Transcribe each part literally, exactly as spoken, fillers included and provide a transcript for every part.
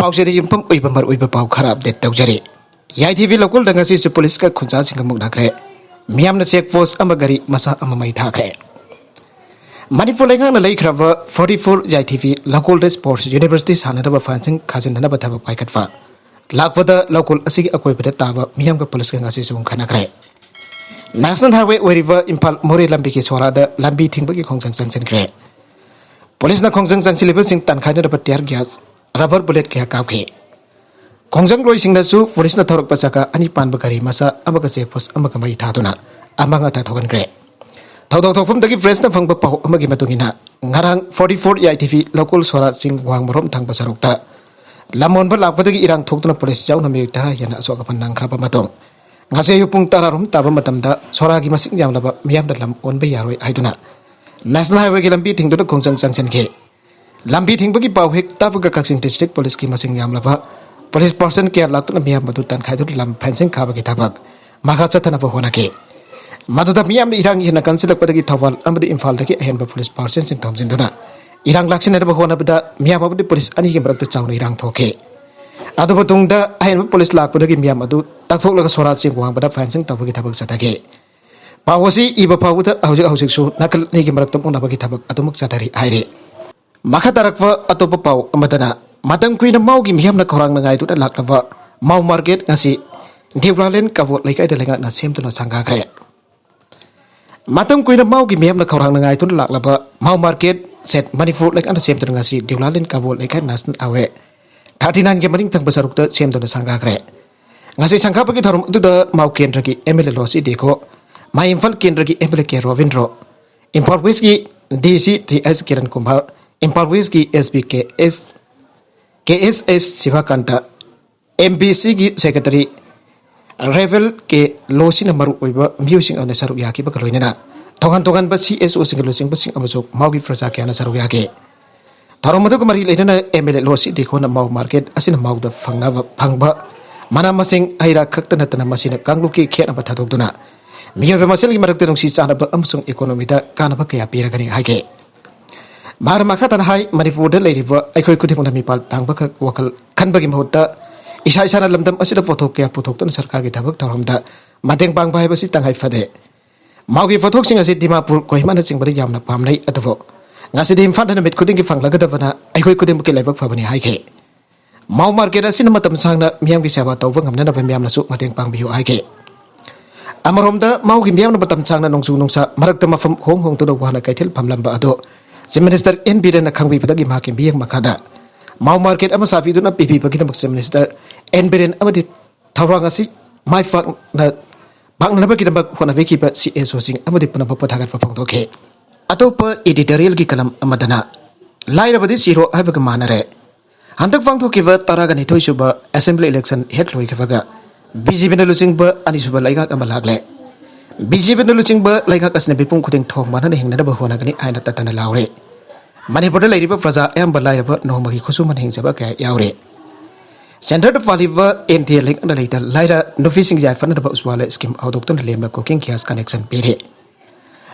ꯄꯥꯎꯆꯦꯗ ꯌꯨꯝꯐꯝ ꯑꯣꯏꯕ ꯃꯔꯨꯑꯣꯏꯕ ꯄꯥꯎ ꯈꯔ ꯑꯞꯗꯦꯠ ꯇꯧꯖꯔꯤ꯫ ꯌꯥꯏꯊꯤꯕꯤ ꯂꯧꯀꯣꯜꯗ ꯉꯁꯤꯁꯨ ꯄꯨꯂꯤꯁꯀ ꯈꯨꯟꯖꯥꯁꯤꯡꯒ ꯃꯨꯛꯅꯈ꯭ꯔꯦ꯫ ꯃꯤꯌꯥꯝꯅ ꯆꯦꯛ ꯄꯣꯁ ꯑꯃ ꯒꯥꯔꯤ ꯃꯆꯥ ꯑꯃ ꯃꯩ ꯊꯥꯈ꯭ꯔꯦ꯫ ꯃꯅꯤꯄꯨꯔ ꯂꯩꯉꯥꯛꯅ ꯂꯩꯈ꯭ꯔꯕ ꯐꯣꯔꯇꯤ ꯐꯣꯔ ꯌꯥꯏꯊꯤꯕꯤ ꯂꯧꯀꯣꯜꯗ ꯁ꯭ꯄꯣꯔꯠꯁ ꯌꯨꯅꯤꯚꯔꯁꯤꯇꯤ ꯁꯥꯟꯅꯅꯕ ꯐꯦꯟꯁꯤꯡ ꯈꯥꯖꯤꯟꯅꯅꯕ ꯊꯕꯛ ꯄꯥꯏꯈꯠꯄ ꯂꯥꯛꯄꯗ ꯂꯧꯀꯣꯜ ꯑꯁꯤꯒꯤ ꯑꯀꯣꯏꯕꯗ ꯇꯥꯕ ꯃꯤꯌꯥꯝꯒ ꯄꯨꯂꯤꯁꯀ ꯉꯁꯤꯁꯨ ꯎꯪꯈꯠꯅꯈ꯭ꯔꯦ꯫ ꯅꯦꯁꯅꯦꯜ ꯍꯥꯏꯋꯦ ꯑꯣꯏꯔꯤꯕ ꯏꯝꯐꯥꯜ ꯃꯣꯔꯦ ꯂꯝꯕꯤꯒꯤ ꯁꯣꯔꯥꯗ ꯂꯝꯕꯤ ꯊꯤꯡꯕꯒꯤ ꯈꯣꯡꯖꯪ ꯆꯪꯁꯤꯟꯈ꯭ꯔꯦ꯫ ꯄꯨꯂꯤꯁꯅ ꯈꯣꯡꯖꯪ ꯆꯪꯁꯤꯜꯂꯤꯕꯁꯤꯡ ꯇꯥꯟꯈꯥꯏꯅꯅꯕ ꯇꯤꯌꯥꯔ ꯒ꯭ꯌꯥꯁ, ꯔꯕꯔ ꯕꯨꯂꯦꯠ ꯀꯌꯥ ꯀꯥꯞꯈꯤ꯫ ꯈꯣꯡꯖꯪꯂꯣꯏꯁꯤꯡꯅꯁꯨ ꯄꯨꯂꯤꯁꯅ ꯊꯧꯔꯛꯄ ꯆꯀꯥ ꯑꯅꯤ ꯄꯥꯟꯕ ꯒꯥꯔꯤ ꯃꯆꯥ ꯑꯃꯒ ꯆꯦꯛ ꯄꯣꯁ ꯑꯃꯒ ꯃꯩ ꯊꯥꯗꯨꯅ ꯑꯃꯥꯡ ꯑꯇꯥ ꯊꯣꯛꯍꯟꯈ꯭ꯔꯦ꯫ ꯊꯧꯗꯣꯛ ꯊꯣꯛꯐꯝꯗꯒꯤ ꯄ꯭ꯔꯦꯁꯅ ꯐꯪꯕ ꯄꯥꯎ ꯑꯃꯒꯤ ꯃꯇꯨꯡ ꯏꯟꯅ, ꯉꯔꯥꯡ ꯐꯣꯔꯇꯤ ꯐꯣꯔ ꯌꯥꯏꯊꯤꯕꯤ ꯂꯧꯀꯣꯜ ꯁꯣꯔꯥ ꯆꯤꯡ ꯋꯥꯡꯃꯔꯣꯝ ꯊꯪꯕ ꯁꯔꯨꯛꯇ ꯂꯝ ꯑꯣꯟꯕ ꯂꯥꯛꯄꯗꯒꯤ ꯏꯔꯥꯡ ꯊꯣꯛꯇꯨꯅ ꯄꯨꯂꯤꯁ ꯌꯥꯎꯅ ꯃꯤꯑꯣꯏ ꯇꯔꯥ ꯍꯦꯟꯅ ꯑꯁꯣꯛ ꯑꯄꯟ ꯅꯪꯈ꯭ꯔꯕ ꯃꯇꯨꯡ, ꯉꯁꯤ ꯑꯌꯨꯛ ꯄꯨꯡ ꯇꯔꯥꯔꯣꯝ ꯇꯥꯕ ꯃꯇꯝꯗ ꯁꯣꯔꯥꯒꯤ ꯃꯁꯤꯡ ꯌꯥꯝꯂꯕ ꯃꯤꯌꯥꯝꯅ ꯂꯝ ꯑꯣꯟꯕ ꯌꯥꯔꯣꯏ ꯍꯥꯏꯗꯨꯅ ꯅꯦꯁꯅꯦꯜ ꯍꯥꯏꯋꯦꯒꯤ ꯂꯝꯕꯤ ꯊꯤꯡꯗꯨꯅ ꯈꯣꯡꯖꯪ ꯆꯪꯁꯤꯟꯈꯤ꯫ ꯂꯝꯕꯤ ꯊꯤꯡꯕꯒꯤ ꯄꯥꯎ ꯍꯦꯛ ꯇꯥꯕꯒ ꯀꯛꯆꯤꯡ ꯗꯤꯁꯇ꯭ꯔꯤꯛ ꯄꯨꯂꯤꯁꯀꯤ ꯃꯁꯤꯡ ꯌꯥꯝꯂꯕ ꯄꯨꯂꯤꯁ ꯄꯥꯔꯁꯟ ꯀꯌꯥ ꯂꯥꯛꯇꯨꯅ ꯃꯤꯌꯥꯝ ꯑꯗꯨ ꯇꯥꯟꯈꯥꯏꯗꯨꯅ ꯂꯝ ꯐꯦꯟꯁꯤꯡ ꯈꯥꯕꯒꯤ ꯊꯕꯛ ꯃꯈꯥ ꯆꯠꯊꯅꯕ ꯍꯣꯠꯅꯈꯤ꯫ ꯃꯗꯨꯗ ꯃꯤꯌꯥꯝꯅ ꯏꯔꯥꯡ ꯍꯦꯟꯅ ꯀꯟꯁꯤꯜꯂꯛꯄꯗꯒꯤ ꯊꯧꯕꯥꯜ ꯑꯃꯗꯤ ꯏꯝꯐꯥꯜꯗꯒꯤ ꯑꯍꯦꯟꯕ ꯄꯨꯂꯤꯁ ꯄꯥꯔꯁꯟꯁꯤꯡ ꯊꯣꯝꯖꯤꯟꯗꯨꯅ ꯏꯔꯥꯡ ꯂꯥꯛꯁꯤꯟꯅꯅꯕ ꯍꯣꯠꯅꯕꯗ ꯃꯤꯌꯥꯝ ꯑꯃꯗꯤ ꯄꯨꯂꯤꯁ ꯑꯅꯤꯒꯤ ꯃꯔꯛꯇ ꯆꯥꯎꯅ ꯏꯔꯥꯡ ꯊꯣꯛꯈꯤ꯫ ꯑꯗꯨ ꯃꯇꯨꯡꯗ ꯑꯍꯦꯟꯕ ꯄꯨꯂꯤꯁ ꯂꯥꯛꯄꯗꯒꯤ ꯃꯤꯌꯥꯝ ꯑꯗꯨ ꯇꯛꯊꯣꯛꯂꯒ ꯁꯣꯔꯥ ꯆꯤꯡ ꯋꯥꯡꯃꯗ ꯐꯦꯟꯁꯤꯡ ꯇꯧꯕꯒꯤ ꯊꯕꯛ ꯆꯠꯊꯈꯤ꯫ ꯄꯥꯎ ꯑꯁꯤ ꯏꯕ ꯐꯥꯎꯕꯗ ꯍꯧꯖꯤꯛ ꯍꯧꯖꯤꯛꯁꯨ ꯅꯥꯀꯜ ꯑꯅꯤꯒꯤ ꯃꯔꯛꯇ ꯃꯨꯛꯅꯕꯒꯤ ꯊꯕꯛ ꯑꯗꯨꯃꯛ ꯆꯠꯊꯔꯤ ꯍꯥꯏꯔꯤ꯫ ꯃꯈꯥ ꯇꯥꯔꯛꯄ ꯑꯇꯣꯞꯄ ꯄꯥꯎ ꯑꯃꯗꯅ, ꯃꯇꯝ ꯀꯨꯏꯅ ꯃꯥꯎꯒꯤ ꯃꯤꯌꯥꯝꯅ ꯈꯧꯔꯥꯡꯅ ꯉꯥꯏꯗꯨꯅ ꯂꯥꯛꯂꯕ ꯃꯥꯎ ꯃꯥꯔꯀꯦꯠ ꯉꯁꯤ ꯗꯤꯎꯂꯥꯂꯦꯟ ꯀꯕꯣ ꯂꯩꯀꯥꯏꯗ ꯂꯩꯉꯥꯛꯅ ꯁꯦꯝꯗꯨꯅ ꯁꯪꯒꯥꯈ꯭ꯔꯦ꯫ ꯃꯇꯝ ꯀꯨꯏꯅ ꯃꯥꯎꯒꯤ ꯃꯤꯌꯥꯝꯅ ꯈꯧꯔꯥꯡꯅ ꯉꯥꯏꯗꯨꯅ ꯂꯥꯛꯂꯕ ꯃꯥꯎ ꯃꯥꯔꯀꯦꯠ ꯁꯦꯠ ꯃꯅꯤꯄꯨꯔ ꯂꯩꯉꯥꯛꯅ ꯁꯦꯝꯗꯨꯅ ꯉꯁꯤ ꯗꯤꯎꯂꯥꯂꯦꯟ ꯀꯕꯣ ꯂꯩꯀꯥꯏ ꯅꯦꯁꯅꯦꯜ ꯍꯥꯏꯋꯦ ꯊꯥꯔꯇꯤ ꯅꯥꯏꯟꯒꯤ ꯃꯅꯤꯡ ꯊꯪꯕ ꯁꯔꯨꯛꯇ ꯁꯦꯝꯗꯨꯅ ꯁꯪꯒꯥꯈ꯭ꯔꯦ꯫ ꯉꯁꯤ ꯁꯪꯒꯥꯕꯒꯤ ꯊꯧꯔꯝ ꯑꯗꯨꯗ ꯃꯥꯎ ꯀꯦꯟꯗ꯭ꯔꯒꯤ M L A Losii Dikho, ꯃꯥꯏ ꯏꯝꯐꯥꯜ ꯀꯦꯟꯗ꯭ꯔꯒꯤ M L A K Robindro, Imphal ꯋꯦꯁꯀꯤ D C T S Kiran Kumar, Imphal ꯋꯦꯁꯀꯤ S P K S, K S S Shivakanta, M B ꯁꯤꯒꯤ ꯁꯦꯀ꯭ꯔꯦꯇꯔꯤ ꯔꯦꯕꯦꯜ ꯀꯦ ꯂꯣꯁꯤꯅ ꯃꯔꯨꯑꯣꯏꯕ ꯃꯤꯑꯣꯏꯁꯤꯡ ꯑꯃꯅ ꯁꯔꯨꯛ ꯌꯥꯈꯤꯕꯒ ꯂꯣꯏꯅꯅ ꯇꯣꯉꯥꯟ ꯇꯣꯉꯥꯟꯕ ꯁꯤ ꯑꯦꯁ ꯑꯣꯁꯤꯡꯒ ꯂꯨꯆꯤꯡꯕꯁꯤꯡ ꯑꯃꯁꯨ ꯃꯥꯎꯒꯤ ꯄ꯭ꯔꯖꯥ ꯀꯌꯥꯅ ꯁꯔꯨꯛ ꯌꯥꯈꯤ꯫ ꯊꯧꯔꯝ ꯑꯗꯨꯒ ꯃꯔꯤ ꯂꯩꯅꯅ ꯑꯦꯝ ꯑꯦꯜ ꯑꯦ ꯂꯣꯁꯤ ꯗꯦꯈꯣꯅ ꯃꯥꯎ ꯃꯥꯔꯀꯦꯠ ꯑꯁꯤꯅ ꯃꯥꯎꯗ ꯐꯪꯅꯕ, ꯐꯪꯕ ꯃꯅꯥ ꯃꯁꯤꯡ ꯍꯩ ꯔꯥ ꯈꯛꯇ ꯅꯠꯇꯅ ꯃꯁꯤꯅ ꯀꯥꯡꯂꯨꯞꯀꯤ ꯈꯦꯠꯅꯕ ꯊꯥꯗꯣꯛꯇꯨꯅ ꯃꯤꯑꯣꯏꯕ ꯃꯁꯦꯜꯒꯤ ꯃꯔꯛꯇ ꯅꯨꯡꯁꯤ ꯆꯥꯟꯅꯕ ꯑꯃꯁꯨꯡ ꯏꯀꯣꯅꯣꯃꯤꯗ ꯀꯥꯟꯅꯕ ꯀꯌꯥ ꯄꯤꯔꯒꯅꯤ ꯍꯥꯏꯈꯤ꯫ ꯃꯍꯥꯛꯅ ꯃꯈꯥ ꯇꯥꯅ ꯍꯥꯏ, ꯃꯅꯤꯄꯨꯔꯗ ꯂꯩꯔꯤꯕ ꯑꯩꯈꯣꯏ ꯈꯨꯗꯤꯡꯃꯛꯅ ꯃꯤꯄꯥꯜ ꯇꯥꯡꯕꯈꯛ ꯋꯥꯈꯜ ꯈꯟꯕꯒꯤ ꯃꯍꯨꯠꯇ ꯏꯁꯥ ꯏꯁꯥꯅ ꯂꯝꯗꯝ ꯑꯁꯤꯗ ꯄꯣꯠꯊꯣꯛ ꯀꯌꯥ ꯄꯨꯊꯣꯛꯇꯨꯅ ꯁꯔꯀꯥꯔꯒꯤ ꯊꯕꯛ ꯊꯧꯔꯝꯗ ꯃꯇꯦꯡ ꯄꯥꯡꯕ ꯍꯥꯏꯕꯁꯤ ꯇꯉꯥꯏ ꯐꯗꯦ꯫ ꯃꯥꯎꯒꯤ ꯄꯣꯠꯊꯣꯛꯁꯤꯡ ꯑꯁꯤ ꯗꯤꯃꯥꯄꯨꯔ, ꯀꯣꯍꯤꯃꯥꯅꯆꯤꯡꯕꯗ ꯌꯥꯝꯅ ꯄꯥꯝꯅꯩ, ꯑꯗꯨꯕꯨ ꯉꯁꯤꯗꯤ ꯏꯝꯐꯥꯜꯗ ꯅꯨꯃꯤꯠ ꯈꯨꯗꯤꯡꯒꯤ ꯐꯪꯂꯒꯗꯕꯅ ꯑꯩꯈꯣꯏ ꯈꯨꯗꯤꯡꯃꯛꯀꯤ ꯂꯥꯏꯕꯛ ꯐꯕꯅꯤ ꯍꯥꯏꯈꯤ꯫ ꯃꯥꯎ ꯃꯥꯔꯀꯦꯠ ꯑꯁꯤꯅ ꯃꯇꯝ ꯁꯥꯡꯅ ꯃꯤꯌꯥꯝꯒꯤ ꯁꯦꯕꯥ ꯇꯧꯕ ꯉꯝꯅꯅꯕ ꯃꯤꯌꯥꯝꯅꯁꯨ ꯃꯇꯦꯡ ꯄꯥꯡꯕꯤꯌꯨ ꯍꯥꯏꯈꯤ꯫ ꯑꯃꯔꯣꯝꯗ, ꯃꯥꯎꯒꯤ ꯃꯤꯌꯥꯝꯅ ꯃꯇꯝ ꯁꯥꯡꯅ ꯅꯣꯡꯖꯨ ꯅꯨꯡꯁꯥ ꯃꯔꯛꯇ ꯃꯐꯝ ꯍꯣꯡ ꯍꯣꯡꯗꯨꯅ ꯋꯥꯅ ꯀꯩꯊꯦꯜ ꯐꯝꯂꯝꯕ ꯑꯗꯨ ꯆꯤꯐ ꯃꯤꯅꯤꯁꯇꯔ ꯑꯦꯟ ꯕꯤꯔꯦꯟꯅ ꯈꯪꯕꯤꯕꯗꯒꯤ ꯃꯍꯥꯛꯀꯤ ꯃꯤꯠꯌꯦꯡ ꯃꯈꯥꯗ ꯃꯥꯎ ꯃꯥꯔꯀꯦꯠ ꯑꯃ ꯁꯥꯕꯤꯗꯨꯅ ꯄꯤꯕꯤꯕꯒꯤꯗꯃꯛ ꯆꯤꯐ ꯃꯤꯅꯤꯁꯇꯔ ꯑꯦꯟ ꯕꯤꯔꯦꯟ ꯑꯃꯗꯤ ꯊꯧꯔꯥꯡ ꯑꯁꯤ ꯃꯥꯏ ꯄꯥꯛꯅ ꯄꯥꯡꯅꯅꯕꯒꯤꯗꯃꯛ ꯍꯣꯠꯅꯕꯤꯈꯤꯕ ꯁꯤ ꯑꯦꯁ ꯑꯣꯁꯤꯡ ꯑꯃꯗꯤ ꯄꯨꯝꯅꯃꯛꯄꯨ ꯊꯥꯒꯠꯄ ꯐꯣꯡꯗꯣꯛꯈꯤ꯫ ꯑꯇꯣꯞꯄ ꯏꯗꯤꯇꯣꯔꯤꯌꯦꯜꯒꯤ ꯀꯂꯝ ꯑꯃꯗꯅ, ꯂꯥꯏꯔꯕꯗꯤ ꯁꯤꯔꯣ ꯍꯥꯏꯕꯒ ꯃꯥꯟꯅꯔꯦ꯫ ꯍꯟꯗꯛ ꯄꯥꯡꯊꯣꯛꯈꯤꯕ ꯇꯔꯥꯒ ꯅꯤꯊꯣꯏ ꯁꯨꯕ ꯑꯦꯁꯦꯝꯕ꯭ꯂꯤ ꯏꯂꯦꯛꯁꯟ ꯍꯦꯛ ꯂꯣꯏꯈꯤꯕꯒ ꯕꯤ ꯖꯦ ꯄꯤꯅ ꯂꯨꯆꯤꯡꯕ ꯑꯅꯤꯁꯨꯕ ꯂꯩꯉꯥꯛ ꯑꯃ ꯂꯥꯛꯂꯦ꯫ ꯕꯤ ꯖꯦ ꯄꯤꯅ ꯂꯨꯆꯤꯡꯕ ꯂꯩꯉꯥꯛ ꯑꯁꯤꯅ ꯃꯤꯄꯨꯝ ꯈꯨꯗꯤꯡ ꯊꯣꯡ ꯃꯥꯟꯅꯅ ꯍꯤꯡꯅꯅꯕ ꯍꯣꯠꯅꯒꯅꯤ ꯍꯥꯏꯅ ꯇꯠꯇꯅ ꯂꯥꯎꯔꯤ꯫ ꯃꯅꯤꯄꯨꯔꯗ ꯂꯩꯔꯤꯕ ꯄ꯭ꯔꯖꯥ ꯑꯌꯥꯝꯕ ꯂꯥꯏꯔꯕ, ꯅꯣꯡꯃꯒꯤ ꯈꯨꯠꯁꯨꯃꯟ ꯍꯤꯡꯖꯕ ꯀꯌꯥ ꯌꯥꯎꯔꯤ꯫ ꯁꯦꯟꯇꯔꯗ ꯄꯥꯜꯂꯤꯕ ꯑꯦꯟ ꯗꯤ ꯑꯦ ꯂꯩꯉꯥꯛꯅ ꯂꯩꯇ ꯂꯥꯏꯔ ꯅꯨꯄꯤꯁꯤꯡ ꯌꯥꯏꯐꯅꯅꯕ ꯎꯖ꯭ꯋꯥꯂꯥ ꯁ꯭ꯀꯤꯝ ꯍꯧꯗꯣꯛꯇꯨꯅ ꯂꯦꯝꯅ ꯀꯨꯀꯤꯡ ꯒ꯭ꯌꯥꯁ ꯀꯅꯦꯛꯁꯟ ꯄꯤꯔꯤ꯫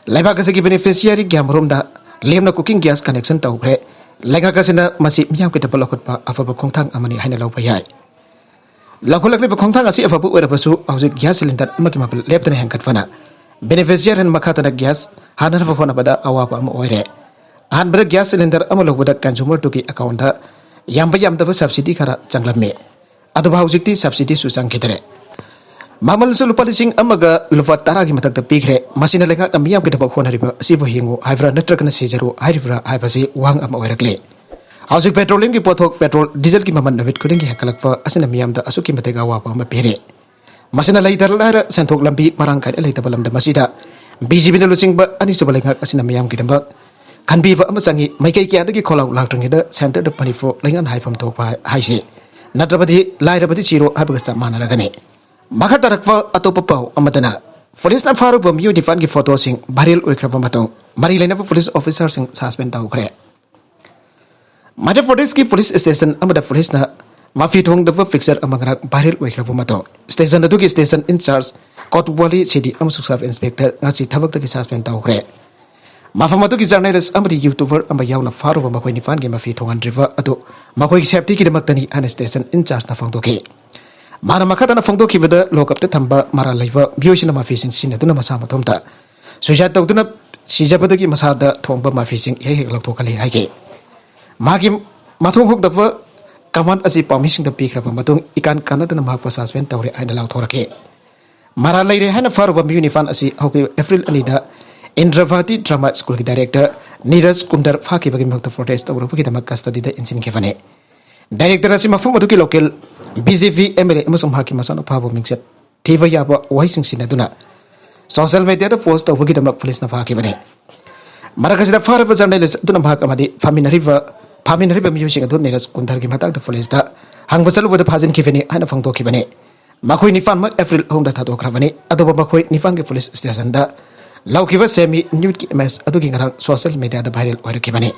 ꯂꯩꯕꯥꯛ ꯑꯁꯤꯒꯤ ꯕꯦꯅꯤꯐꯤꯁꯤꯌꯥꯔꯤ ꯀꯌꯥꯃꯔꯨꯝꯗ ꯂꯦꯝꯅ ꯀꯨꯀꯤꯡ ꯒ꯭ꯌꯥꯁ ꯀꯅꯦꯛꯁꯟ ꯇꯧꯈ꯭ꯔꯦ꯫ ꯂꯩꯉꯥꯛ ꯑꯁꯤꯅ ꯃꯁꯤ ꯃꯤꯌꯥꯝꯒꯤꯗꯃꯛ ꯂꯧꯈꯠꯄ ꯑꯐꯕ ꯈꯣꯡꯊꯥꯡ ꯑꯃꯅꯤ ꯍꯥꯏꯅ ꯂꯧꯕ ꯌꯥꯏ꯫ ꯂꯧꯈꯠꯂꯛꯂꯤꯕ ꯈꯣꯡꯊꯥꯡ ꯑꯁꯤ ꯑꯐꯕ ꯑꯣꯏꯔꯕꯁꯨ, ꯍꯧꯖꯤꯛ ꯒ꯭ꯌꯥꯁ ꯁꯤꯂꯤꯟꯗꯔ ꯑꯃꯒꯤ ꯃꯃꯜ ꯂꯦꯞꯇꯅ ꯍꯦꯟꯒꯠꯄꯅ ꯕꯦꯅꯤꯐꯤꯁꯤꯌꯥꯔꯤꯅ ꯃꯈꯥ ꯇꯥꯅ ꯒ꯭ꯌꯥꯁ ꯍꯥꯟꯅꯅꯕ ꯍꯣꯠꯅꯕꯗ ꯑꯋꯥꯕ ꯑꯃ ꯑꯣꯏꯔꯦ꯫ ꯑꯍꯥꯟꯕꯗ ꯒ꯭ꯌꯥꯁ ꯁꯤꯂꯤꯟꯗꯔ ꯑꯃ ꯂꯧꯕꯗ ꯀꯟꯖꯨꯃꯔꯗꯨꯒꯤ ꯑꯦꯀꯥꯎꯟꯗ ꯌꯥꯝꯕ ꯌꯥꯝꯗꯕ ꯁꯕꯁꯤꯗꯤ ꯈꯔ ꯆꯪꯂꯝꯃꯤ꯫ ꯑꯗꯨꯕꯨ ꯍꯧꯖꯤꯛꯇꯤ ꯁꯕꯁꯤꯗꯤꯁꯨ ꯆꯪꯈꯤꯗ꯭ꯔꯦ꯫ ꯃꯃꯜꯁꯨ ꯂꯨꯄꯥ ꯂꯤꯁꯤꯡ ꯑꯃꯒ ꯂꯨꯄꯥ ꯇꯔꯥꯒꯤ ꯃꯊꯛꯇ ꯄꯤꯈ꯭ꯔꯦ꯫ ꯃꯁꯤꯅ ꯂꯩꯉꯥꯛꯅ ꯃꯤꯌꯥꯝꯒꯤꯗꯃꯛ ꯍꯣꯠꯅꯔꯤꯕ ꯑꯁꯤꯕꯨ ꯍꯤꯡꯉꯨ ꯍꯥꯏꯕ꯭ꯔꯥ ꯅꯠꯇ꯭ꯔꯒꯅ ꯁꯤꯖꯔꯨ ꯍꯥꯏꯔꯤꯕ꯭ꯔꯥ ꯍꯥꯏꯕꯁꯤ ꯋꯥꯍꯪ ꯑꯃ ꯑꯣꯏꯔꯛꯂꯤ꯫ ꯍꯧꯖꯤꯛ ꯄꯦꯇ꯭ꯔꯣꯂꯤꯌꯝꯒꯤ ꯄꯣꯠꯊꯣꯛ, ꯄꯦꯇ꯭ꯔꯣꯜ, ꯗꯤꯖꯜꯒꯤ ꯃꯃꯜ ꯅꯨꯃꯤꯠ ꯈꯨꯗꯤꯡꯒꯤ ꯍꯦꯟꯒꯠꯂꯛꯄ ꯑꯁꯤꯅ ꯃꯤꯌꯥꯝꯗ ꯑꯁꯨꯛꯀꯤ ꯃꯇꯤꯛ ꯑꯋꯥꯕ ꯑꯃ ꯄꯤꯔꯦ꯫ ꯃꯁꯤꯅ ꯂꯩꯇ ꯂꯥꯏꯔ ꯁꯦꯟꯊꯣꯛ ꯂꯝꯕꯤ ꯃꯔꯥꯡ ꯀꯥꯏꯅ ꯂꯩꯇꯕ ꯂꯝꯗꯝ ꯑꯁꯤꯗ ꯕꯤ ꯖꯦ ꯄꯤꯅ ꯂꯨꯆꯤꯡꯕ ꯑꯅꯤꯁꯨꯕ ꯂꯩꯉꯥꯛ ꯑꯁꯤꯅ ꯃꯤꯌꯥꯝꯒꯤꯗꯃꯛ ꯈꯟꯕꯤꯕ ꯑꯃ ꯆꯪꯏ꯫ ꯃꯥꯏꯀꯩ ꯀꯌꯥꯗꯒꯤ ꯈꯣꯜꯂꯥꯎ ꯂꯥꯛꯇ꯭ꯔꯤꯉꯩꯗ ꯁꯦꯟꯇꯔꯗ ꯃꯅꯤꯄꯨꯔ ꯂꯩꯉꯥꯛꯅ ꯍꯥꯏꯐꯝ ꯊꯣꯛꯄ ꯍꯥꯏꯁꯤ ꯅꯠꯇ꯭ꯔꯕꯗꯤ ꯂꯥꯏꯔꯕꯗꯤ ꯁꯤꯔꯣ ꯍꯥꯏꯕꯒ ꯆꯞ ꯃꯥꯟꯅꯔꯒꯅꯤ꯫ ꯃꯈꯥ ꯇꯥꯔꯛꯄ ꯑꯇꯣꯞꯄ ꯄꯥꯎ ꯑꯃꯗꯅ, ꯄꯨꯂꯤꯁꯅ ꯐꯥꯔꯨꯕ ꯃꯤꯑꯣꯏ ꯅꯤꯄꯥꯟꯒꯤ ꯐꯣꯇꯣꯁꯤꯡ ꯚꯥꯏꯔꯦꯜ ꯑꯣꯏꯈ꯭ꯔꯕ ꯃꯇꯨꯡ ꯃꯔꯤ ꯂꯩꯅꯕ ꯄꯨꯂꯤꯁ ꯑꯣꯐꯤꯁꯥꯔꯁꯤꯡ ꯁꯁꯄꯦꯟ ꯇꯧꯈ꯭ꯔꯦ꯫ ꯃꯙ꯭ꯌ ꯄ꯭ꯔꯗꯦꯁꯀꯤ ꯄꯨꯂꯤꯁ ꯁ꯭ꯇꯦꯁꯟ ꯑꯃꯗ ꯄꯨꯂꯤꯁꯅ ꯃꯐꯤ ꯊꯣꯡꯗꯕ ꯄꯤꯛꯆꯔ ꯑꯃ ꯉꯔꯥꯡ ꯚꯥꯏꯔꯦꯜ ꯑꯣꯏꯈ꯭ꯔꯕ ꯃꯇꯨꯡ ꯁ꯭ꯇꯦꯁꯟ ꯑꯗꯨꯒꯤ ꯁ꯭ꯇꯦꯁꯟ ꯏꯟꯆꯥꯔꯖ ꯀꯣꯇꯋꯥꯂꯤ ꯁꯤꯗꯤ ꯑꯃꯁꯨꯡ ꯁꯕ ꯏꯟꯁꯄꯦꯛꯇꯔ ꯉꯁꯤ ꯊꯕꯛꯇꯒꯤ ꯁꯁꯄꯦꯟ ꯇꯧꯈ꯭ꯔꯦ꯫ ꯃꯐꯝ ꯑꯗꯨꯒꯤ ꯖꯔꯅꯦꯂꯤꯁ ꯑꯃꯗꯤ ꯌꯨꯇ꯭ꯌꯨꯕꯔ ꯑꯃ ꯌꯥꯎꯅ ꯐꯥꯔꯨꯕ ꯃꯈꯣꯏ ꯅꯤꯄꯥꯟꯒꯤ ꯃꯐꯤ ꯊꯣꯡꯍꯟꯗ꯭ꯔꯤꯕ ꯑꯗꯨ ꯃꯈꯣꯏꯒꯤ ꯁꯦꯐꯇꯤꯒꯤꯗꯃꯛꯇꯅꯤ ꯍꯥꯏꯅ ꯁ꯭ꯇꯦꯁꯟ ꯏꯟꯆꯥꯔꯖꯅ ꯐꯣꯡꯗꯣꯛꯈꯤ꯫ ꯃꯥꯅ ꯃꯈꯥ ꯇꯥꯅ ꯐꯣꯡꯗꯣꯛꯈꯤꯕꯗ, ꯂꯣꯛꯑꯞꯇ ꯊꯝꯕ ꯃꯔꯥꯜ ꯂꯩꯕ ꯃꯤꯑꯣꯏꯁꯤꯡꯅ ꯃꯐꯤꯁꯤꯡ ꯁꯤꯖꯤꯟꯅꯗꯨꯅ ꯃꯁꯥ ꯃꯇꯣꯝꯇ ꯁꯨꯏꯁꯥꯏꯗ ꯇꯧꯗꯨꯅ ꯁꯤꯖꯕꯗꯒꯤ ꯃꯁꯥꯗ ꯊꯣꯡꯕ ꯃꯐꯤꯁꯤꯡ ꯍꯦꯛ ꯍꯦꯛ ꯂꯧꯊꯣꯛꯍꯜꯂꯤ ꯍꯥꯏꯈꯤ꯫ ꯃꯥꯒꯤ ꯃꯊꯣꯡ ꯍꯨꯛꯇꯕ ꯀꯃꯥꯟ ꯑꯁꯤ ꯄꯥꯎꯃꯤꯁꯤꯡꯗ ꯄꯤꯈ꯭ꯔꯕ ꯃꯇꯨꯡ, ꯏꯀꯥꯟ ꯀꯥꯟꯅꯗꯅ ꯃꯍꯥꯛꯄꯨ ꯁꯁꯄꯦꯟ ꯇꯧꯔꯦ ꯍꯥꯏꯅ ꯂꯥꯎꯊꯣꯔꯛꯈꯤ꯫ ꯃꯔꯥꯜ ꯂꯩꯔꯦ ꯍꯥꯏꯅ ꯐꯥꯔꯨꯕ ꯃꯤꯑꯣꯏ ꯅꯤꯄꯥꯟ ꯑꯁꯤ ꯍꯧꯈꯤꯕ ꯑꯦꯄ꯭ꯔꯤꯜ ꯑꯅꯤꯗ ꯏꯟꯗ꯭ꯔꯚꯥꯇꯤ ꯗ꯭ꯔꯃꯥ ꯁ꯭ꯀꯨꯜꯒꯤ ꯗꯥꯏꯔꯦꯛꯇꯔ ꯅꯤꯔꯖ ꯀꯨꯟꯗꯔ ꯐꯥꯈꯤꯕꯒꯤ ꯃꯍꯨꯠꯇ ꯄ꯭ꯔꯣꯇꯦꯁ ꯇꯧꯔꯨꯕꯒꯤꯗꯃꯛ ꯀꯁꯇꯗꯤꯗ ꯏꯟꯁꯤꯟꯈꯤꯕꯅꯤ꯫ ꯗꯥꯏꯔꯦꯛꯇꯔ ꯑꯁꯤ ꯃꯐꯝ ꯑꯗꯨꯒꯤ local B J P M L ꯑꯦ ꯑꯃꯁꯨꯡ ꯃꯍꯥꯛꯀꯤ ꯃꯆꯥꯅꯨꯄꯥꯕꯨ ꯃꯤꯡꯆꯠ ꯊꯤꯕ ꯌꯥꯕ ꯋꯥꯍꯩꯁꯤꯡ ꯁꯤꯖꯤꯟꯅꯗꯨꯅ ꯁꯣꯁꯤꯌꯦꯜ ꯃꯦꯗꯤꯌꯥꯗ ꯄꯣꯁ ꯇꯧꯕꯒꯤꯗꯃꯛ ꯄꯨꯂꯤꯁꯅ ꯐꯥꯈꯤꯕꯅꯤ꯫ ꯃꯔꯛ ꯑꯁꯤꯗ ꯐꯥꯔꯕ ꯖꯔꯅꯦꯂꯤꯁ ꯑꯗꯨꯅ ꯃꯍꯥꯛ ꯑꯃꯗꯤ ꯐꯥꯃꯤꯟꯅꯔꯤꯕ, ꯐꯥꯃꯤꯟꯅꯔꯤꯕ ꯃꯤꯑꯣꯏꯁꯤꯡ ꯑꯗꯨ ꯅꯤꯔꯖ ꯀꯨꯟꯗꯔꯒꯤ ꯃꯇꯥꯡꯗ ꯄꯨꯂꯤꯁꯇ ꯍꯪꯕ ꯆꯠꯂꯨꯕꯗ ꯐꯥꯖꯤꯟꯈꯤꯕꯅꯤ ꯍꯥꯏꯅ ꯐꯣꯡꯗꯣꯛꯈꯤꯕꯅꯤ꯫ ꯃꯈꯣꯏ ꯅꯤꯄꯥꯟꯃꯛ ꯑꯦꯄ꯭ꯔꯤꯜ ꯑꯍꯨꯝꯗ ꯊꯥꯗꯣꯛꯈ꯭ꯔꯕꯅꯤ꯫ ꯑꯗꯨꯕꯨ ꯃꯈꯣꯏ ꯅꯤꯄꯥꯟꯒꯤ ꯄꯨꯂꯤꯁ ꯁ꯭ꯇꯦꯁꯟꯗ ꯂꯧꯈꯤꯕ ꯁꯦꯃꯤ ꯅ꯭ꯌꯨꯠꯀꯤ ꯏꯃꯦꯖ ꯑꯗꯨꯒꯤ ꯉꯔꯥꯡ ꯁꯣꯁꯤꯌꯦꯜ ꯃꯦꯗꯤꯌꯥꯗ ꯚꯥꯏꯔꯦꯜ ꯑꯣꯏꯔꯛꯈꯤꯕꯅꯤ꯫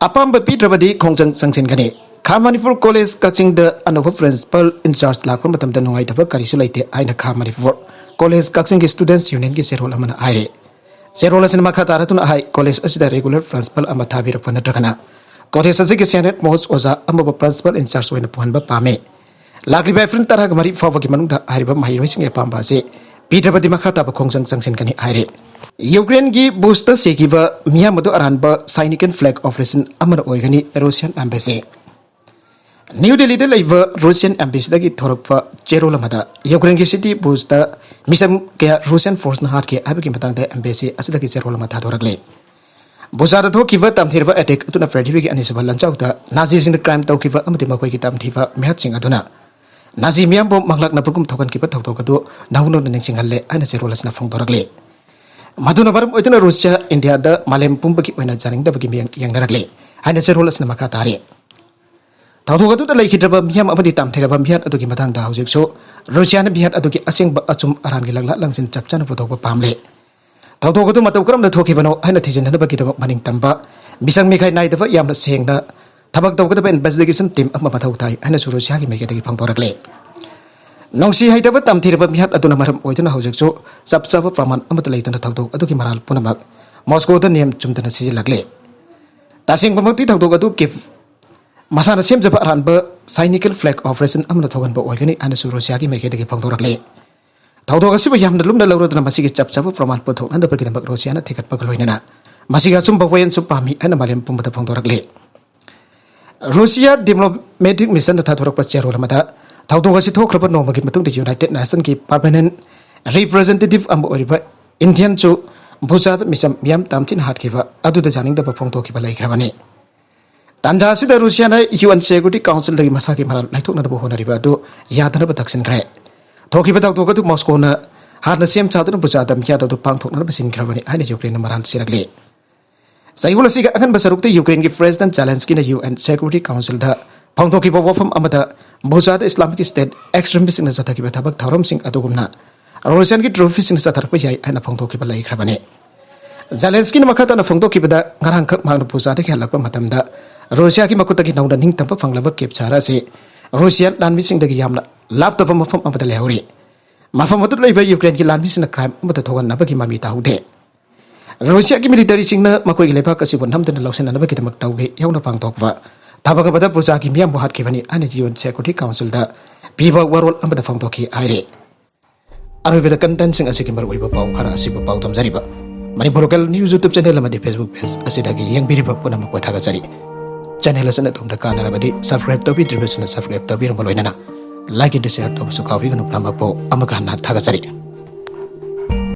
ꯑꯄꯥꯝꯕ ꯄꯤꯗ꯭ꯔꯕꯗꯤ ꯈꯣꯡꯖꯪ ꯆꯪꯁꯤꯟꯒꯅꯤ꯫ ꯈꯥ ꯃꯅꯤꯄꯨꯔ ꯀꯣꯂꯦꯖ ꯀꯛꯆꯤꯡꯗ ꯑꯅꯧꯕ ꯄ꯭ꯔꯤꯟꯁꯤꯄꯥꯜ ꯏꯟꯆꯥꯔꯖ ꯂꯥꯛꯄ ꯃꯇꯝꯗ ꯅꯨꯡꯉꯥꯏꯇꯕ ꯀꯔꯤꯁꯨ ꯂꯩꯇꯦ ꯍꯥꯏꯅ ꯈꯥ ꯃꯅꯤꯄꯨꯔ ꯀꯣꯂꯦꯖ ꯀꯛꯆꯤꯡꯒꯤ ꯁ꯭ꯇꯨꯗꯦꯟꯠꯁ ꯌꯨꯅꯤꯌꯟꯒꯤ ꯆꯦꯔꯣꯜ ꯑꯃꯅ ꯍꯥꯏꯔꯤ꯫ ꯆꯦꯔꯣꯜ ꯑꯁꯤꯅ ꯃꯈꯥ ꯇꯥꯔꯗꯨꯅ ꯍꯥꯏ, ꯀꯣꯂꯦꯖ ꯑꯁꯤꯗ ꯔꯤꯒꯨꯂꯔ ꯄ꯭ꯔꯤꯟꯁꯤꯄꯥꯜ ꯑꯃ ꯊꯥꯕꯤꯔꯛꯄ ꯅꯠꯇ꯭ꯔꯒꯅ ꯀꯣꯂꯦꯖ ꯑꯁꯤꯒꯤ ꯁꯦꯅꯤꯌꯔ ꯃꯣꯁ ꯑꯣꯖꯥ ꯑꯃꯕꯨ ꯄ꯭ꯔꯤꯟꯁꯤꯄꯥꯜ ꯏꯟꯆꯥꯔꯖ ꯑꯣꯏꯅ ꯄꯨꯍꯟꯕ ꯄꯥꯝꯃꯤ꯫ ꯂꯥꯛꯂꯤꯕ ꯑꯦꯄ꯭ꯔꯤꯜ ꯇꯔꯥꯒ ꯃꯔꯤ ꯐꯥꯎꯕꯒꯤ ꯃꯅꯨꯡꯗ ꯍꯥꯏꯔꯤꯕ ꯃꯍꯩꯔꯣꯏꯁꯤꯡꯒꯤ ꯑꯄꯥꯝꯕ ꯑꯁꯤ ꯄꯤꯗ꯭ꯔꯕꯗꯤ ꯃꯈꯥ ꯇꯥꯕ ꯈꯣꯡꯖꯪ ꯆꯪꯁꯤꯟꯒꯅꯤ ꯍꯥꯏꯔꯤ꯫ ꯌꯨꯀ꯭ꯔꯦꯟꯒꯤ ꯕꯨꯁꯇ ꯁꯤꯈꯤꯕ ꯃꯤꯌꯥꯝ ꯑꯗꯨ ꯑꯔꯥꯟꯕ ꯁꯥꯏꯅꯤꯛ ꯐ꯭ꯂꯦꯒ ꯑꯣꯄꯔꯦꯁꯟ ꯑꯃꯅ ꯑꯣꯏꯒꯅꯤ, ꯔꯨꯁꯤꯌꯥꯟ ꯑꯦꯝꯕꯦꯁꯤ꯫ ꯅ꯭ꯌꯨ ꯗꯦꯜꯂꯤꯗ ꯂꯩꯕ ꯔꯨꯁꯤꯌꯥꯟ ꯑꯦꯝꯕꯦꯁꯤꯗꯒꯤ ꯊꯣꯔꯛꯄ ꯆꯦꯔꯣꯜ ꯑꯃꯗ ꯌꯨꯀ꯭ꯔꯦꯟꯒꯤ ꯁꯤꯇꯤ ꯕꯨꯁꯇ ꯃꯤꯆꯝ ꯀꯌꯥ ꯔꯨꯁꯤꯌꯥꯟ ꯐꯣꯔꯁꯅ ꯍꯥꯠꯈꯤ ꯍꯥꯏꯕꯒꯤ ꯃꯇꯥꯡꯗ ꯑꯦꯝꯕꯦꯁꯤ ꯑꯁꯤꯗꯒꯤ ꯆꯦꯔꯣꯜ ꯑꯃ ꯊꯥꯗꯣꯔꯛꯂꯤ꯫ ꯕꯨꯆꯥꯗ ꯊꯣꯛꯈꯤꯕ ꯇꯝꯊꯤꯔꯕ ꯑꯦꯇꯦꯛ ꯑꯗꯨꯅ ꯄ꯭ꯔꯤꯊꯤꯕꯤꯒꯤ ꯑꯅꯤꯁꯨꯕ ꯂꯥꯟꯖꯥꯎꯗ ꯅꯥꯖꯤꯁꯤꯡꯅ ꯀ꯭ꯔꯥꯏꯝ ꯇꯧꯈꯤꯕ ꯑꯃꯗꯤ ꯃꯈꯣꯏꯒꯤ ꯇꯝꯊꯤꯕ ꯃꯤꯍꯥꯠꯁꯤꯡ ꯑꯗꯨꯅ ꯅꯥꯖꯤ ꯃꯤꯌꯥꯝꯕꯨ ꯃꯪꯂꯥꯛꯅꯕꯒꯨꯝ ꯊꯣꯛꯍꯟꯈꯤꯕ ꯊꯧꯗꯣꯛ ꯑꯗꯨ ꯅꯧꯍꯧꯅꯅ ꯅꯤꯡꯁꯤꯡꯍꯜꯂꯦ ꯍꯥꯏꯅ ꯆꯦꯔꯣꯜ ꯑꯁꯤꯅ ꯐꯣꯡꯗꯣꯔꯛꯂꯤ꯫ ꯃꯗꯨꯅ ꯃꯔꯝ ꯑꯣꯏꯗꯨꯅ ꯔꯨꯁꯤꯌꯥ ꯏꯟꯗꯤꯌꯥꯗ ꯃꯥꯂꯦꯝ ꯄꯨꯝꯕꯒꯤ ꯑꯣꯏꯅ ꯌꯥꯅꯤꯡꯗꯕꯒꯤ ꯃꯤꯠꯌꯦꯡ ꯌꯦꯡꯅꯔꯛꯂꯤ ꯍꯥꯏꯅ ꯆꯦꯔꯣꯜ ꯑꯁꯤꯅ ꯃꯈꯥ ꯇꯥꯔꯤ꯫ ꯊꯧꯗꯣꯛ ꯑꯗꯨꯗ ꯂꯩꯈꯤꯗ꯭ꯔꯕ ꯃꯤꯌꯥꯝ ꯑꯃꯗꯤ ꯇꯝꯊꯤꯔꯕ ꯃꯤꯍꯥꯠ ꯑꯗꯨꯒꯤ ꯃꯇꯥꯡꯗ ꯍꯧꯖꯤꯛꯁꯨ ꯔꯨꯁꯤꯌꯥꯅ ꯃꯤꯍꯥꯠ ꯑꯗꯨꯒꯤ ꯑꯁꯦꯡꯕ ꯑꯆꯨꯝ ꯑꯔꯥꯟꯒꯤ ꯂꯥꯛꯂꯥꯛ ꯂꯥꯡꯁꯤꯟ ꯆꯞ ꯆꯥꯅ ꯄꯨꯊꯣꯛꯄ ꯄꯥꯝꯂꯤ꯫ ꯊꯧꯗꯣꯛ ꯑꯗꯨ ꯃꯇꯧ ꯀꯔꯝꯅ ꯊꯣꯛꯈꯤꯕꯅꯣ ꯍꯥꯏꯅ ꯊꯤꯖꯤꯟꯅꯅꯕꯒꯤꯗꯃꯛ ꯃꯅꯤꯡ ꯇꯝꯕ, ꯃꯤꯆꯪ ꯃꯤꯈꯥꯏ ꯅꯥꯏꯗꯕ, ꯌꯥꯝꯅ ꯁꯦꯡꯅ ꯊꯕꯛ ꯇꯧꯒꯗꯕ ꯏꯟꯚꯦꯁꯇꯤꯒꯦꯁꯟ ꯇꯤꯝ ꯑꯃ ꯃꯊꯧ ꯇꯥꯏ ꯍꯥꯏꯅꯁꯨ ꯔꯨꯁꯤꯌꯥꯒꯤ ꯃꯥꯏꯀꯩꯗꯒꯤ ꯐꯣꯡꯗꯣꯔꯛꯂꯤ꯫ ꯅꯨꯡꯁꯤ ꯍꯩꯇꯕ ꯇꯝꯊꯤꯔꯕ ꯃꯤꯍꯥꯠ ꯑꯗꯨꯅ ꯃꯔꯝ ꯑꯣꯏꯗꯨꯅ ꯍꯧꯖꯤꯛꯁꯨ ꯆꯞ ꯆꯥꯕ ꯄ꯭ꯔꯃꯥꯟ ꯑꯃꯠꯇ ꯂꯩꯇꯅ ꯊꯧꯗꯣꯛ ꯑꯗꯨꯒꯤ ꯃꯔꯥꯜ ꯄꯨꯝꯅꯃꯛ ꯃꯣꯁꯀꯣꯗ ꯅꯤꯌꯝ ꯆꯨꯝꯗꯅ ꯁꯤꯖꯤꯜꯂꯛꯂꯦ꯫ ꯇꯁꯦꯡꯕꯃꯛꯇꯤ ꯊꯧꯗꯣꯛ ꯑꯗꯨ ꯀꯤꯞ ꯃꯁꯥꯅ ꯁꯦꯝꯖꯕ ꯑꯔꯥꯟꯕ ꯁꯥꯏꯅꯤꯀꯦꯜ ꯐ꯭ꯂꯦꯒ ꯑꯣꯄꯔꯦꯁꯟ ꯑꯃꯅ ꯊꯣꯛꯍꯟꯕ ꯑꯣꯏꯒꯅꯤ ꯍꯥꯏꯅꯁꯨ ꯔꯨꯁꯤꯌꯥꯒꯤ ꯃꯥꯏꯀꯩꯗꯒꯤ ꯐꯣꯡꯗꯣꯔꯛꯂꯤ꯫ ꯊꯧꯗꯣꯛ ꯑꯁꯤꯕꯨ ꯌꯥꯝꯅ ꯂꯨꯝꯅ ꯂꯧꯔꯗꯨꯅ ꯃꯁꯤꯒꯤ ꯆꯞ ꯆꯥꯕ ꯄ꯭ꯔꯃꯥꯟ ꯄꯨꯊꯣꯛꯅꯅꯕꯒꯤꯗꯃꯛ ꯔꯨꯁꯤꯌꯥꯅ ꯊꯤꯒꯠꯄꯒ ꯂꯣꯏꯅꯅ ꯃꯁꯤꯒꯤ ꯑꯆꯨꯝꯕ ꯋꯥꯌꯦꯜꯁꯨ ꯄꯥꯝꯃꯤ ꯍꯥꯏꯅ ꯃꯥꯂꯦꯝ ꯄꯨꯝꯕꯗ ꯐꯣꯡꯗꯣꯔꯛꯂꯤ꯫ ꯔꯨꯁꯤꯌꯥ ꯗꯤꯄ꯭ꯂꯣꯃꯦꯇꯤꯛ ꯃꯤꯁꯟꯅ ꯊꯥꯗꯣꯔꯛꯄ ꯆꯦꯔꯣꯜ ꯑꯃꯗ ꯊꯧꯗꯣꯛ ꯑꯁꯤ ꯊꯣꯛꯈ꯭ꯔꯕ ꯅꯣꯡꯃꯒꯤ ꯃꯇꯨꯡꯗ ꯌꯨꯅꯥꯏꯇꯦꯗ ꯅꯦꯁꯟꯒꯤ ꯄꯔꯃꯅꯦꯟꯠ ꯔꯤꯄ꯭ꯔꯖꯦꯟꯇꯦꯇꯤꯚ ꯑꯃ ꯑꯣꯏꯔꯤꯕ ꯏꯟꯗꯤꯌꯟꯁꯨ ꯕꯨꯆꯥꯗ ꯃꯤꯆꯝ ꯃꯤꯌꯥꯝ ꯇꯝꯊꯤꯅ ꯍꯥꯠꯈꯤꯕ ꯑꯗꯨꯗ ꯌꯥꯅꯤꯡꯗꯕ ꯐꯣꯡꯗꯣꯛꯈꯤꯕ ꯂꯩꯈ꯭ꯔꯕꯅꯤ꯫ ꯇꯥꯟꯖꯥ ꯑꯁꯤꯗ ꯔꯨꯁꯤꯌꯥꯅ ꯌꯨ ꯑꯦꯟ ꯁꯦꯀ꯭ꯌꯨꯔꯤꯇꯤ ꯀꯥꯎꯟꯁꯤꯜꯗꯒꯤ ꯃꯁꯥꯒꯤ ꯃꯔꯥꯜ ꯂꯥꯏꯊꯣꯛꯅꯅꯕ ꯍꯣꯠꯅꯔꯤꯕ ꯑꯗꯨ ꯌꯥꯗꯅꯕ ꯇꯛꯁꯤꯟꯈ꯭ꯔꯦ꯫ ꯊꯣꯛꯈꯤꯕ ꯊꯧꯗꯣꯛ ꯑꯗꯨ ꯃꯣꯁꯀꯣꯅ ꯍꯥꯟꯅ ꯁꯦꯝ ꯁꯥꯗꯨꯅ ꯕꯨꯆꯥꯗ ꯃꯤꯌꯥꯠ ꯑꯗꯨ ꯄꯥꯡꯊꯣꯛꯅꯅꯕ ꯁꯤꯟꯈ꯭ꯔꯕꯅꯤ ꯍꯥꯏꯅ ꯌꯨꯀ꯭ꯔꯦꯟꯅ ꯃꯔꯥꯜ ꯁꯤꯔꯛꯂꯤ꯫ ꯆꯌꯣꯜ ꯑꯁꯤꯒꯤ ꯑꯍꯥꯟꯕ ꯁꯔꯨꯛꯇ ꯌꯨꯀ꯭ꯔꯦꯟꯒꯤ ꯄ꯭ꯔꯦꯁꯤꯗꯦꯟꯠ ꯖꯦꯂꯦꯟꯁꯀꯤꯅ ꯌꯨ ꯑꯦꯟ ꯁꯦꯀ꯭ꯌꯨꯔꯤꯇꯤ ꯀꯥꯎꯟꯁꯤꯜꯗ ꯐꯣꯡꯗꯣꯛꯈꯤꯕ ꯋꯥꯐꯝ ꯑꯃꯗ ꯕꯨꯆꯥꯗ ꯏꯁꯂꯥꯃꯤꯛ ꯁ꯭ꯇꯦꯠ ꯑꯦꯛꯁꯇ꯭ꯔꯤꯃꯤꯁꯁꯤꯡꯅ ꯆꯠꯊꯈꯤꯕ ꯊꯕꯛ ꯊꯧꯔꯝꯁꯤꯡ ꯑꯗꯨꯒꯨꯝꯅ ꯔꯨꯁꯤꯌꯥꯟꯒꯤ ꯇ꯭ꯔꯣꯐꯤꯁꯤꯡꯅ ꯆꯠꯊꯔꯛꯄ ꯌꯥꯏ ꯍꯥꯏꯅ ꯐꯣꯡꯗꯣꯛꯈꯤꯕ ꯂꯩꯈ꯭ꯔꯕꯅꯤ꯫ ꯖꯦꯂꯦꯟꯁꯀꯤꯅ ꯃꯈꯥ ꯇꯥꯅ ꯐꯣꯡꯗꯣꯛꯈꯤꯕꯗ, ꯉꯔꯥꯡꯈꯛ ꯃꯍꯥꯛꯅ ꯕꯨꯆꯥꯗꯒꯤ ꯍꯜꯂꯛꯄ ꯃꯇꯝꯗ ꯔꯨꯁꯤꯌꯥꯒꯤ ꯃꯈꯨꯠꯇꯒꯤ ꯅꯧꯅ ꯅꯤꯡꯇꯝꯕ ꯐꯪꯂꯕ ꯀꯤꯞ ꯁꯍꯔ ꯑꯁꯤ ꯔꯨꯁꯤꯌꯥ ꯂꯥꯟꯃꯤꯁꯤꯡꯗꯒꯤ ꯌꯥꯝꯅ ꯂꯥꯞꯇꯕ ꯃꯐꯝ ꯑꯃꯗ ꯂꯩꯍꯧꯔꯤ꯫ ꯃꯐꯝ ꯑꯗꯨꯗ ꯂꯩꯕ ꯌꯨꯀ꯭ꯔꯦꯟꯒꯤ ꯂꯥꯟꯃꯤꯁꯤꯡꯅ ꯀ꯭ꯔꯥꯏꯝ ꯑꯃꯠꯇ ꯊꯣꯛꯍꯟꯅꯕꯒꯤ ꯃꯃꯤ ꯇꯥꯍꯧꯗꯦ꯫ ꯔꯨꯁꯤꯌꯥꯒꯤ ꯃꯤꯂꯤꯇꯔꯤꯁꯤꯡꯅ ꯃꯈꯣꯏꯒꯤ ꯂꯩꯕꯥꯛ ꯑꯁꯤꯕꯨ ꯅꯝꯗꯅ ꯂꯧꯁꯤꯟꯅꯅꯕꯒꯤꯗꯃꯛ ꯇꯧꯒꯦ ꯌꯥꯎꯅ ꯄꯥꯡꯊꯣꯛꯄ ꯊꯕꯛ ꯑꯃꯗ ꯕꯨꯆꯥꯒꯤ ꯃꯤꯌꯥꯝꯕꯨ ꯍꯥꯠꯈꯤꯕꯅꯤ ꯍꯥꯏꯅ ꯌꯨ ꯑꯦꯟ ꯁꯦꯀ꯭ꯌꯨꯔꯤꯇꯤ ꯀꯥꯎꯟꯁꯤꯜꯗ ꯄꯤꯕ ꯋꯥꯔꯣꯜ ꯑꯃꯗ ꯐꯣꯡꯗꯣꯛꯈꯤ ꯍꯥꯏꯔꯤ꯫ ꯑꯔꯣꯏꯕꯗ ꯀꯟꯇꯦꯟꯠꯁꯤꯡ ꯑꯁꯤꯒꯤ ꯃꯔꯨꯑꯣꯏꯕ ꯄꯥꯎ ꯈꯔ ꯑꯁꯤꯕꯨ ꯄꯥꯎꯗꯝꯖꯔꯤꯕ Manipur local news YouTube channel ꯑꯃꯗꯤ ꯐꯦꯁꯕꯨꯛ ꯄꯦꯖ ꯑꯁꯤꯗꯒꯤ ꯌꯦꯡꯕꯤꯔꯤꯕ ꯄꯨꯝꯅꯃꯛꯄꯨ ꯊꯥꯒꯠꯆꯔꯤ꯫ ꯆꯦꯅꯦꯜ ꯑꯁꯤꯅ ꯑꯗꯣꯝꯗ ꯀꯥꯟꯅꯔꯕꯗꯤ ꯁꯕꯁꯀ꯭ꯔꯥꯏꯕ ꯇꯧꯕꯤꯗ꯭ꯔꯤꯕꯁꯤꯡꯅ ꯁꯕꯁꯀ꯭ꯔꯥꯏꯕ ꯇꯧꯕꯤꯔꯝꯕ ꯂꯣꯏꯅꯅ ꯂꯥꯏꯛ ꯑꯦꯟ ꯁꯤꯌꯔ ꯇꯧꯕꯁꯨ ꯀꯥꯎꯕꯤꯒꯅꯨ꯫ ꯄꯨꯝꯅꯃꯛꯄꯨ ꯑꯃꯨꯛꯀ ꯍꯟꯅ ꯊꯥꯒꯠꯆꯔꯤ꯫